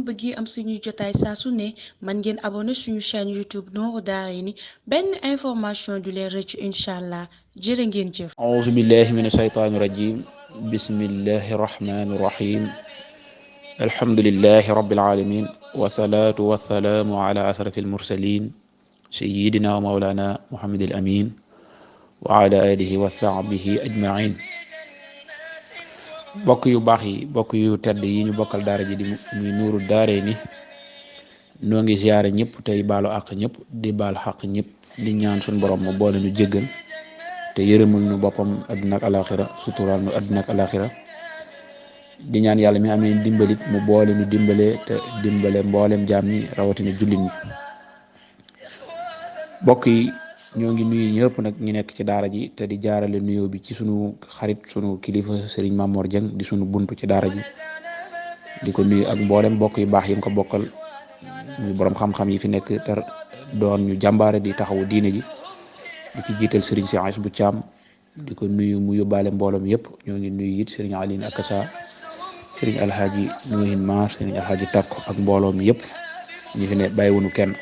bëggee am suñuy jotaay saa su ne man ngeen abonné suñu chaîne YouTube Nourou Darayni benn information du leen rëcc incha allah jërë ngeen jëf. auzu billahi min ashaytaani rajim bismillahi rahmani rahim alhamdulillahi rabbil alamin wasalaatu wasalaamu ala asrafil mursalin sayyidina wa mawlana muhammadil amin wa ala alihi wa sahbihi ajmain bokk yu baax yi bokk yu tedd yi ñu bokkal daara ji di muy Nourou Darayni noo ngi ziyaare ñëpp tey baalu àq ñëpp di baal xaq ñëpp di ñaan suñu borom mu boole ñu jéggal te yërëmul ñu boppam àdduna ak alaxira suturaal ñu àdduna ak alaxira di ñaan yàlla mi amee dimbalit mu boole ñu dimbale te dimbale mboolem jaam ñi rawatina jullit ñi bokk yi ñoo ngi nuyu ñëpp nag ñu nekk ci daara ji te di jaarale nuyoo bi ci sunu xarit sunu kilifa Serigne Mamor Dieng di sunu buntu ci daara ji di ko nuyu ak mboolem bokk yu baax yi nga ko bokkal ñu borom xam-xam yi fi nekk te doon ñu jàmbaare di taxawu diine ji di ci jiital Serigne Cheikh bu Thiam di ko nuyu mu yóbbaale mbooloom yëpp ñoo ngi nuyu it Serigne Aline Akassa Serigne Alhaji Nuhin Mar Serigne Alhaji Takko ak mbooloom yëpp ñi fi ne bàyyiwunu kenn.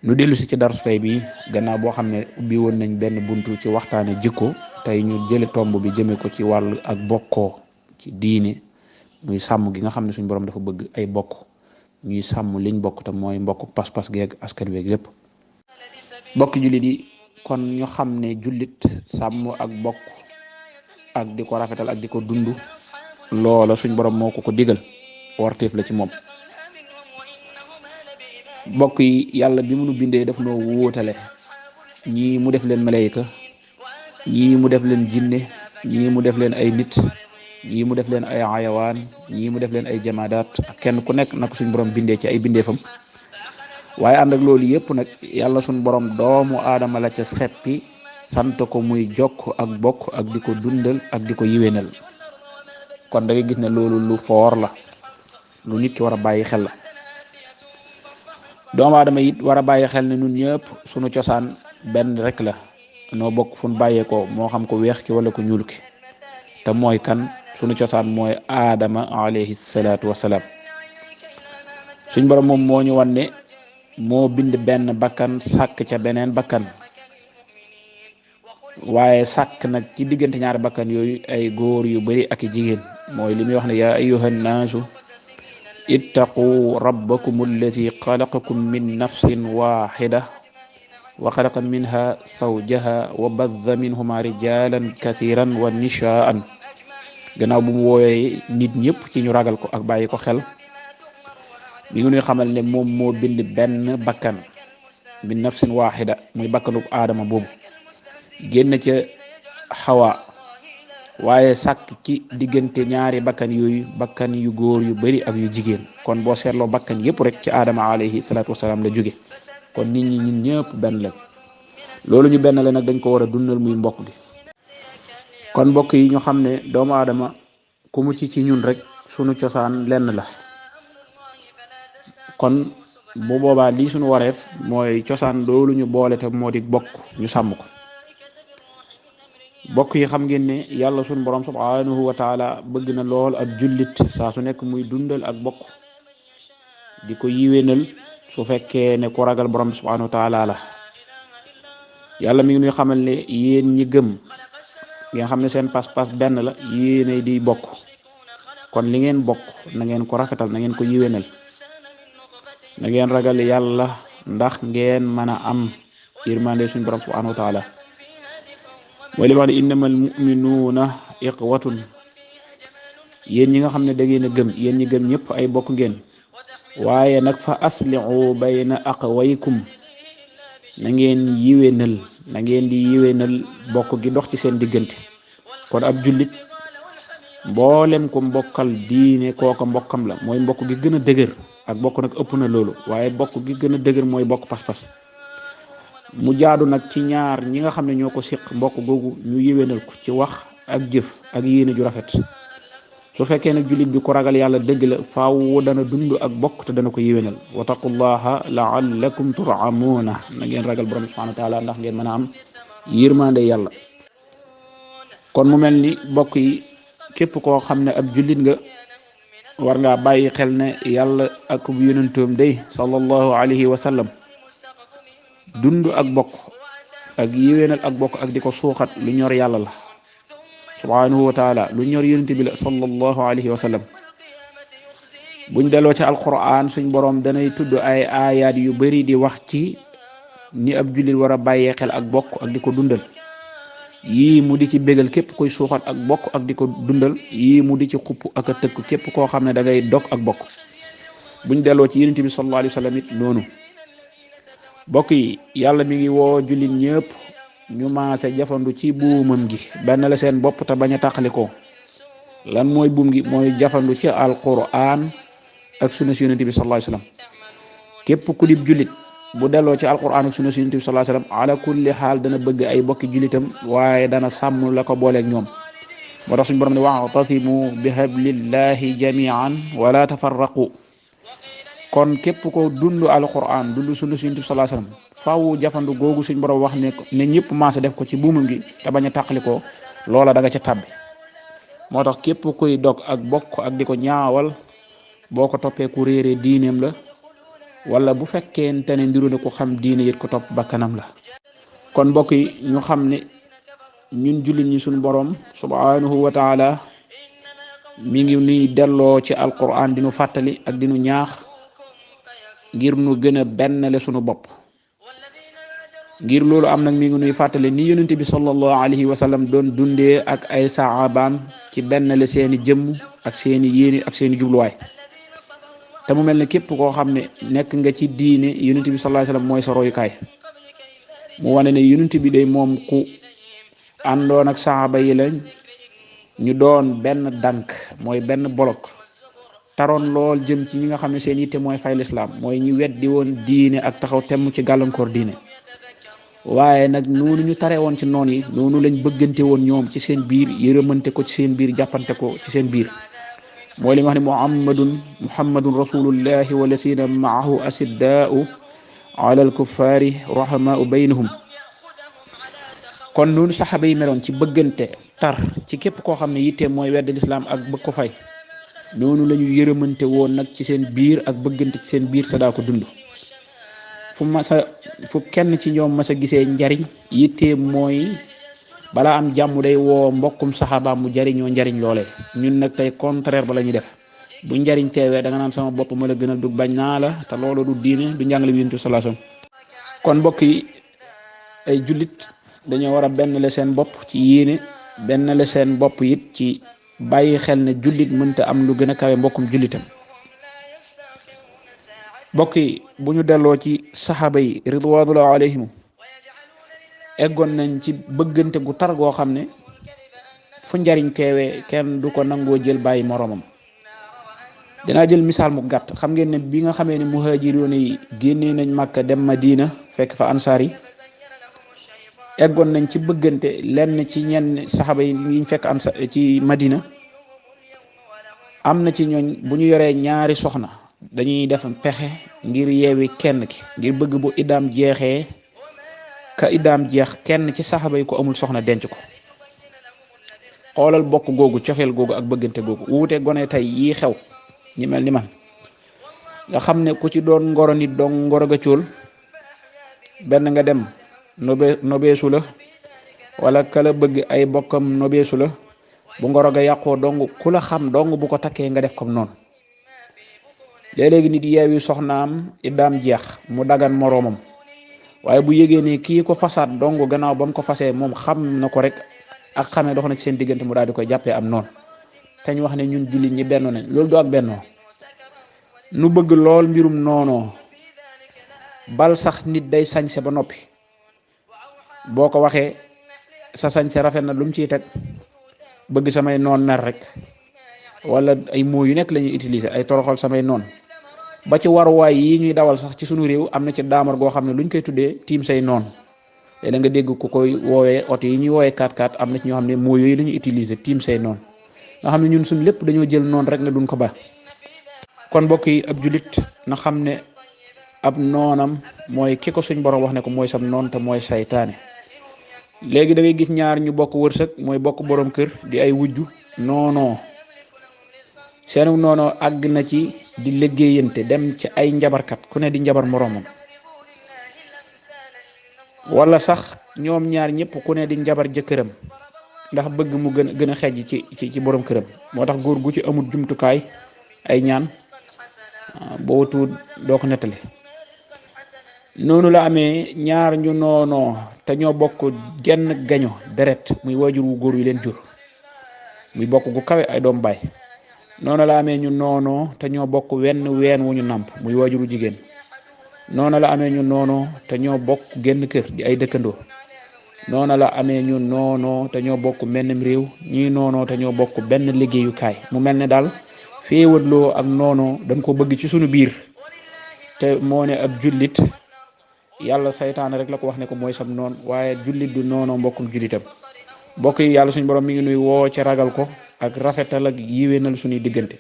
nu dellu si ci darsu tey bi gannaaw boo xam ne ubbi woon nañ benn buntu ci waxtaane jikko tey ñu jële tomb bi jëme ko ci wàll ak bokkoo ci diine muy sàmm gi nga xam ne suñu borom dafa bëgg ay bokk ñuy sàmm liñ bokk te mooy mbokk pas-pas geeg askan weeg lépp bokk jullit yi kon ñu xam ne jullit sàmm ak bokk ak di ko rafetal ak di ko dund loola suñ borom moo ko digal warteef la ci moom mbokk yi yàlla bi mu nu bindee daf noo wóotale ñii mu def leen malayka ñii mu def leen jinne ñii mu def leen ay nit ñii mu def leen ay ayawaan ñii mu def leen ay jamaadaat ak kenn ku nekk nag suñ borom bindee ci ay bindeefam waaye ànd ak loolu yëpp nag yàlla suñ borom doomu aadama la ca seppi sant ko muy jokk ak bokk ak di ko dundal ak di ko yiwénal kon da ngay gis ne loolu lu foor la lu nit ki war a bàyyi xel la doomu aadama it war a bàyyi xel ne ñun ñëpp sunu cosaan benn rek la noo bokk fu ñu bàyyeekoo moo xam ko weex ki wala ko ñuul ki te mooy kan sunu cosaan mooy aadama alayhi salaatu wasalaam suñ borom moom moo ñu wan ne moo bind benn bakkan sàkk ca beneen bakkan waaye sàkk nag ci diggante ñaari bakkan yooyu ay góor yu bari ak i jigéen mooy li muy wax ne yaa ayyuhan naasu ittaqu rabbakum allati xalaqakum min nafsin waxida wa xalaqa minha zawjaha wa badda minhuma rijalan kasiran wa nishaan gannaaw bu mu wooyee nit ñëpp ci ñu ragal ko ak bàyyi ko xel mi ngi ñuy xamal ne moom moo bind benn bakkan min nafsin waxida muy bakkanu aadama boobu génn ca xawa waaye sàkk ci diggante ñaari bakkan yooyu bakkan yu góor yu bari ak yu jigéen kon boo seetloo bakkan yëpp rek ci aadama alayhi salaatu wasalaam la jóge kon nit ñi ñun ñëpp benn la loolu ñu benn la nag dañ ko war a dundal muy mbokk gi kon mbokk yi ñu xam ne doomu aadama ku mu ci ñun rek sunu cosaan lenn la kon bu boobaa lii sunu wareef mooy cosaan loolu ñu boole te moo di bokk ñu sàmm ko bokk yi xam ngeen ne yàlla sunu borom subhanahu wa taala bëgg na lool ab jullit saa su nekk muy dundal ak bokk di ko yiwénal su fekkee ne ku ragal borom subhanahu wa taala la yàlla mi ngi ñuy xamal ne yéen ñi gëm ngeen xam ne seen pas-pas benn la yéenay di bokk kon li ngeen bokk na ngeen ko rafetal na ngeen ko yiwénal na ngeen ragal yàlla ndax ngeen mën a am yërmande suñu borom subhanahu wa taala mooy li wax ne innamal muminuuna iqwatun yéen ñi nga xam ne da ngeen a gëm yéen ñi gëm ñëpp ay bokk ngeen waaye nag fa aslihu bayna aqwaykum na ngeen yiwénal na ngeen di yiwénal bokk gi dox ci seen diggante kon ab jullit mboolem ko mbokkal diine kooka mbokkam la mooy mbokk gi gën a dëgër ak bokk nag ëpp na loolu waaye bokk gi gën a dëgër mooy bokk pas-pas mu jaadu nag ci ñaar ñi nga xam ne ñoo ko siq mbokk googu ñu yiwénal ko ci wax ak jëf ak yéene ju rafet su fekkee nag jullit bi ko ragal yàlla dëgg la faaw dana dund ak bokk te dana ko yiwénal wa taqullaha laallakum turhamuuna na ngeen ragal borom subhanahu wa taala ndax ngeen mën a am yërmande yàlla kon mu mel ni bokk yi képp koo xam ne ab jullit nga war ngaa bàyyi xel ne yàlla ak yonentam day sallallahu alayhi wa sallam dund ak bokk ak yéwénal ak bokk ak di ko suuxat lu ñor yàlla la subhanahu wa taala, lu ñor yonent bi la sallallahu alayhi wa sallam. buñ delloo ci alquran suñ borom danay tudd ay ayaat yu bari di wax ci ni ab jullit war a bàyyee xel ak bokk ak di ko dundal. yii mu di ci bégal képp koy suuxat ak bokk ak di ko dundal, yii mu di ci xupp ak a tëkk képp koo xam ne da ngay dog ak bokk. buñ delloo ci yonent bi sallallahu alayhi wa sallam it noonu. bokk yi, yàlla mi ngi woo jullit ñëpp ñu maase jafandu ci buumam gi benn la seen bopp te bañ a tàqalikoo. lan mooy buum gi? mooy jafandu ci alquran ak sunna si yonent bi sallallahu alayhi wa sallam. képp ku dib jullit bu delloo ci alquran ak sunna si yonent bi sallallahu alayhi wa sallam ala kulli xaal dana bëgg ay bokki jullitam, waaye dana sàmm la ko booleeg ñoom. moo tax suñu borom ne wa'tasimu bi hablillahi jami'an wala tafarraqu. kon képp ko dund alquran dund sunna si yonent bi sallallahu alayhi wa sallam faaw jafandu googu suñ borom wax ne ñëpp maase def ko ci buumam gi te bañ a tàqalikoo, loola da nga ca tabbi. moo tax képp kuy dog ak bokk ak di ko ñaawal, boo ko toppee ku réeree diineem la, wala bu fekkente ne ndiru ne ku xam diine yit ko topp bakkanam la. kon mbokk yi ñu xam ne ñun jullit ñi suñu borom subhanahu wa taala mi ngi nuy delloo ci alquran dinu fàttali ak dinu ñaax ngir nu gën a bennale suñu bopp. ngir loolu am nag mi ngi nuy fàttali ni yonent bi sallallahu alayhi wa sallam doon dundee ak ay sahabaam ci bennale seeni jëmm ak seeni yéene ak seeni jubluwaay. te mu mel ne képp koo xam ne nekk nga ci diine yonent bi sallallahu alayhi wa sallam mooy sa royukaay. mu wane ne yonent bi day moom ku àndoon ak sahaba yi lañ ñu doon benn dànk, mooy benn bolok, taroon lool jëm ci ñi nga xam ne seen yitte mooy fay lislaam, mooy ñi weddi woon diine ak taxaw temm ci gàllankoor diine. waaye nag noonu ñu tare woon ci noon yi, noonu lañ bëggante woon ñoom ci seen biir, yërëmante ko ci seen biir, jàppante ko ci seen biir. mooy li wax ne muhammadun rasulullahi walladina maahu asiddaau ala alkuffari rahamaau baynahum. kon noonu saxaaba yi meloon ci bëggante tar ci képp koo xam ne yitteem mooy weddi lislaam ak bëgg ko fay, noonu la ñu yërëmante woon nag ci seen biir ak bëggante ci seen biir te daa ko dund. fu kenn ci ñoom masa gisee njariñ, yitteem mooy balaa am jàmm day woo mbokkum saxaabaam mu jariñoo njariñ loole. ñun nag tey contraire ba la ñuy def. bu njariñ teewee da nga naan sama bopp ma la gënal, du bañ naa la, te loolu du diine, du njàngale bi Yonent bi sallallahu alayhi wasallam. kon mbokk yi, ay jullit dañoo war a benn la seen bopp ci yéene, benn la seen bopp it ci bàyyi xel ne jullit mënta am lu gën a kawe mbokkum jullitam. mbokk yi, bu ñu delloo ci saxaaba yi ridwanullahi alayhim, eggoon nañ ci bëggante gu tar goo xam ne fu njariñ teewee kenn du ko nangoo jël bàyyi moroomam. dinaa jël misaal mu gàtt. xam ngeen ne bi nga xamee ne muhaajiroon yi génnee nañ Makka dem Madina fekk fa ansaar yi, eggoon nañ ci bëggante lenn ci ñenn saxaaba yi ñu fekk ansaar ci Madina. am na ci ñooñ bu ñu yoree ñaari soxna dañuy def pexe ngir yeewi kenn ki, ngir bëgg bu iddaam jeexee ka iddaam jeex kenn ci saxaaba yi ko amul soxna denc ko. xoolal bokk googu, cofeel googu ak bëggante googu. wuute gone tey yii xew ñi mel ni man nga xam ne ku ci doon ngoro nit dong ngoro ga cóol, benn nga dem nobeesu la, wala kala bëgg ay bokkam nobeesu la. bu ngoro ga yàqoo dong ku la xam dong bu ko takkee nga def comme noonu. léeg-léegi nit yeewi soxnaam iddaam jeex mu dagan moroomam, waaye bu yégee ne kii ko fasaat dong gannaaw ba mu ko fasee moom xam na ko rek ak xamee dox na ci seen diggante, mu daal di koy jàppee am noonu. te ñu wax ne ñun jullit ñi bennoo nañ, loolu du ak bennoo. nu bëgg lool mbirum noonoo, bal sax nit day sañse ba noppi, boo ko waxee sa sañse rafet na lu mu ciy teg bëgg samay noon mer rek, wala ay mots yu nekk la ñuy utiliser, ay toroxal samay noon. ba ci waruwaay yi ñuy dawal sax ci sunu réew am na ci daamar goo xam ne luñ koy tuddee tiim say noon. léeg nga dégg ku koy woowee oto yi ñuy woowee 4x4, am na ci ñoo xam ne mots yooyu la ñuy utiliser, tiim say noon. nga xam ne ñun suñ lépp dañoo jël noon rek ne duñ ko ba. kon mbokk yi, ab julit na xam ne ab noonam mooy ki ko suñ borom wax ne ko mooy sam noon te mooy saytaane. léegi da ngay gis ñaar ñu bokk wërsëg, mooy bokk borom kër di ay wujju noonoo seenu noonu àgg na ci di liggéeyante dem ci ay njabarkat ku ne di njabar moroomam wala sax ñoom ñaar ñëpp ku ne di njabar jëkkëram ndax bëgg mu gën a xejj ci borom këram moo tax góor gu ci amul jumtukaay ay ñaan boo tuut doo ko nettali noonu la amee ñaar ñu noonoo te ñoo bokk genn gaño deret muy waajur wu góor wi leen jur muy bokk gu kawe ay doom baay noonu la amee ñu noonoo te ñoo bokk wenn ween wu ñu nàmp muy waajuru jigéen noonu la amee ñu noonoo te ñoo bokk genn kër di ay dëkkandoo noonu la amee ñu noonoo te ñoo bokk mennum réew ñuy noonoo te ñoo bokk benn liggéeyukaay mu mel ne daal féewaloo ak noonoo dañ ko bëgg ci sunu biir te moo ne ab jullit yàlla saytaane rek la ko wax ne ko mooy sam noon waaye jullit du noonoo mbokkum jullitam mbokk yi yàlla suñu borom mi ngi nuy woo ci ragal ko ak rafetal ak yiwénal suñuy diggante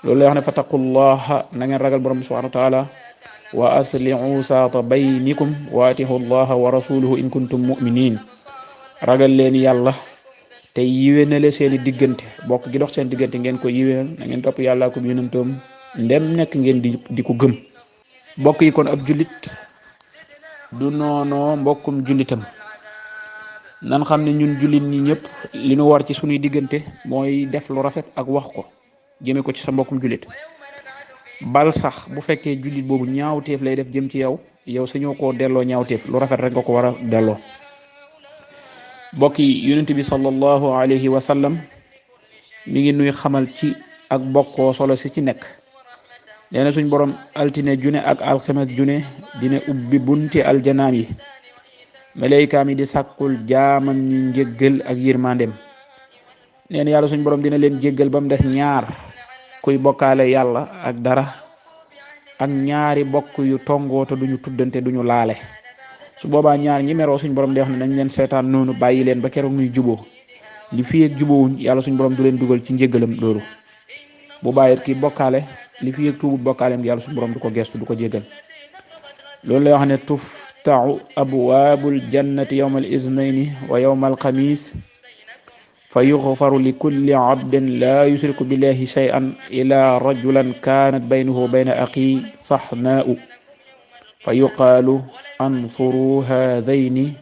loolu lay wax ne fattaqullaha na ngeen ragal borom bi subhanahu wa taala wa aslihu saata baynikum wa atihu llaha wa rasuluhu in kuntum muminin ragal leen yàlla te yiwénale seeni diggante bokk gi dox seen diggante ngeen ko yiwénal na ngeen topp yàlla ko yonentam ndem nekk ngeen di ko gëm bokk yi kon ab jullit du noonoo mbokkum jullitam nan xam ne ñun jullit ñi ñëpp li nu war ci suñuy diggante mooy def lu rafet ak wax ko jëme ko ci sa mbokkum jullit bal sax bu fekkee jullit boobu ñaawteef lay def jëm ci yow sañoo koo delloo ñaawteef lu rafet rek nga ko war a delloo mbokk yi yonent bi sallallahu alayhi wa sallam mi ngi nuy xamal ci ak bokkoo solo si ci nekk nee na suñ borom altine june ak alxames june dina ubbi bunti aljanaam yi malaykaam yi di sàkkul jaamam ñu njéggal ak yërmandem nee na yàlla suñ borom dina leen jéggal ba mu des ñaar kuy bokkaale yàlla ak dara ak ñaari bokk yu tongoo te duñu tuddante duñu laale su boobaa ñaar ñi meroo suñ borom di wax ne nañ leen seetaan noonu bàyyi leen ba keroog muy juboo li fi ak jubóowuñ yàlla suñ borom du leen dugal ci njéggalam loolu bu bàyyit ki bokkaale li fi ak tuubut bokkaaleem yàlla suñ borom du ko gestu du ko jéggal loolu lay wax ne tuftau abwaabul jannati yawmal isnayni wa yawmal xamis fa yuxfaru li kulli abdin laa yusriku billahi shay'an ila rajulan kaanat baynahu wa bayna axi saxnaa'u fa yuqaalu anzuru haadayni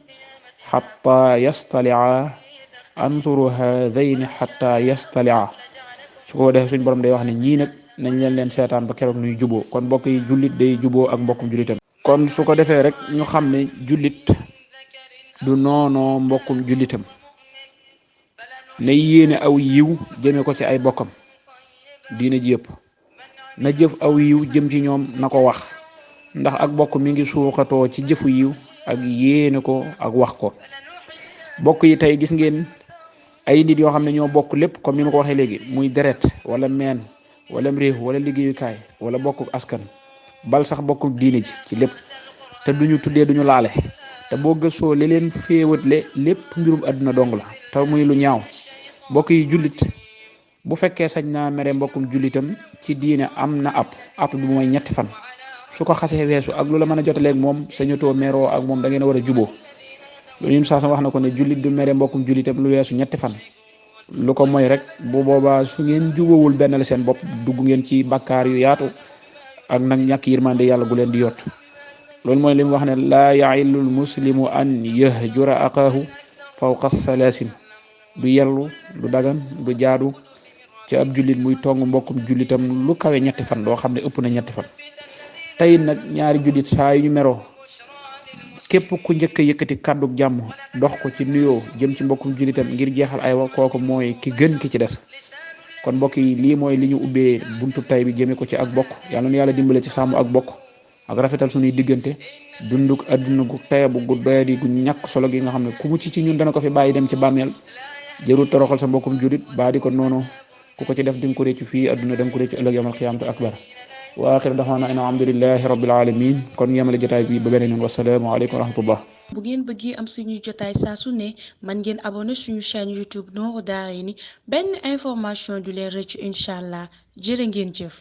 xatta yastali'a su ko defee suñ borom day wax ne ñii nag nañ leen seetaan ba keroog nuy juboo kon mbokk yi jullit day juboo ak mbokkum jullitam kon su ko defee rek ñu xam ne jullit du noonoo mbokkum jullitam na yéene aw yiw jëme ko ci ay bokkam diina ji yëpp na jëf aw yiw jëm ci ñoom na ko wax ndax ak bokk mi ngi suuxatoo ci jëfu yiw ak yéene ko ak wax ko bokk yi tey gis ngeen ay nit yoo xam ne ñoo bokk lépp comme ni ma ko waxee léegi muy deret wala meen wala réew wala liggéeyukaay wala bokk askan bal sax bokk diine ji ci lépp te duñu tuddee duñu laale te boo gëstoo li leen féewatle lépp mbirum àdduna dong la te muy lu ñaaw mbokk yi jullit bu fekkee sañ naa mere mbokkum jullitam ci diine am na app bi mooy 3 fan su ko xasee weesu ak lu la mën a jotaleeg moom sañatoo meroo ak moom da ngeen a war a juboo loolu yim saa wax na ko ne jullit du mere mbokkum jullitam lu weesu 3 fan lu ko mooy rek bu boobaa su ngeen jubóowul benn la seen bopp dugg ngeen ci bakkaar yu yaatu ak nag ñàkk yërmande yàlla gu leen di yott loolu mooy li mu wax ne laa yaillul muslimu an yahjura aqaahu fawqa salaasin du yellu du dagan du jaadu ci ab jullit muy tong mbokkum jullitam lu kawe 3 fan doo xam ne ëpp na 3 fan tey nag ñaari jullit saa yu ñu meroo képp ku njëkk a yëkkati kàddu jàmm dox ko ci nuyoo jëm ci mbokkum jullitam ngir jeexal ay wax kooku mooy ki gën ki ci des kon mbokk yi lii mooy li ñu ubbee buntu tay bi jëme ko ci ak bokk yàlla na yàlla dimbale ci sàmm ak bokk ak rafetal suñuy diggante dunduk adduna gu teebu gu doyadi gu ñàkk solo gi nga xam ne ku mucc ci ñun dana ko fi bàyyi dem ci bàmmeel jërul toroxal sa mbokkum jullit baa di ko noonu ku ko ci def di nga ko réccu fii adduna da nga ko réccu ëllëg yawmal qiyaamati akbar wa axiru daxwaana an alhamdulillahi rabbil alamin kon yemale jotaay bi ba beneen yoon wasalaamu aleykum wa rahmatullah bu ngeen bëggee am suñuy jotaay saa su ne man ngeen abonné suñu chaîne YouTube Nourou Darayni benn information du leen rëcc incha allah jërë ngeen jëf